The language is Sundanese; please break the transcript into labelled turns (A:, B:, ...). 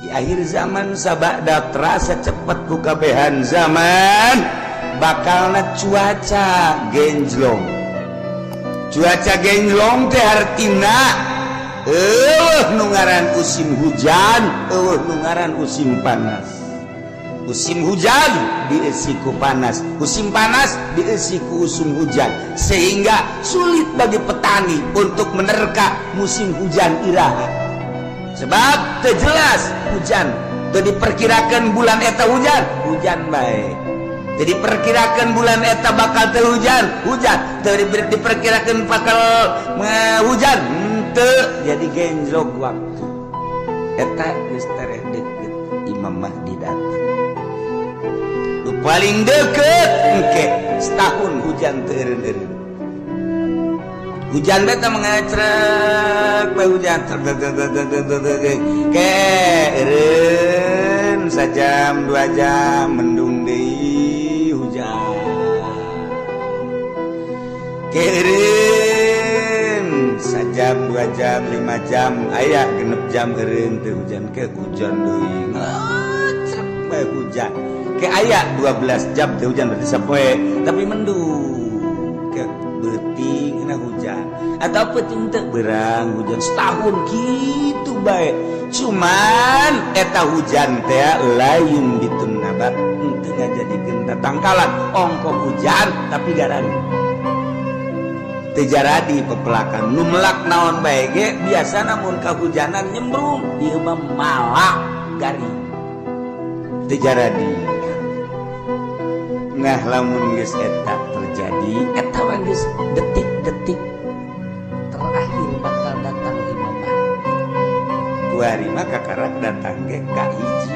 A: Di akhir zaman, sabada terasa cepet ku kabehan zaman, bakalna cuaca genjlong. Cuaca genjlong teh hartina euweuh nu ngaran musim hujan, euweuh nu ngaran musim panas. Musim hujan diisi ku panas, musim panas diisi ku usum hujan, sehingga sulit bagi petani untuk menerka musim hujan iraha, sebab teu jelas hujan. Teu diperkirakan bulan eta hujan, hujan bae. Jadi perkirakan bulan eta bakal teu hujan, hujan. Teu diperkirakan bakal hujan, henteu. Jadi genjlok waktu. Eta geus tereh deket Imam Mahdi datang. Nu paling deket engke setahun hujan teu eureun-eureun. Hujan beta mengecrek bae, hujan trek trek trek trek trek trek trek. Ke eureun sajam 2 jam, mendung deui, hujan. Ke eureun sajam, 2 jam, 5 jam, aya 6 jam eureun teu hujan, ke hujan deui, ngecrek bae hujan. Ke aya 12 jam teu hujan, berarti sapoe tapi mendung. Ke beuting na hujan atau peuting teu berang hujan. Setahun gitu bae, cuman eta hujan teh lain ditun nabat, teu ngajadikeun tatangkalan. Ongkoh hujan tapi garing, teu jaradi pepelakan. Nu melak naon bae ge biasa, namun kahujanan nyembrung, ieu mah malak garing, teu jaradi. Nah, lamun geus eta terjadi, eta mah geus detik-detik terakhir bakal datang Imam Mahdi. Kuari mah kakarak datang ge ka hiji.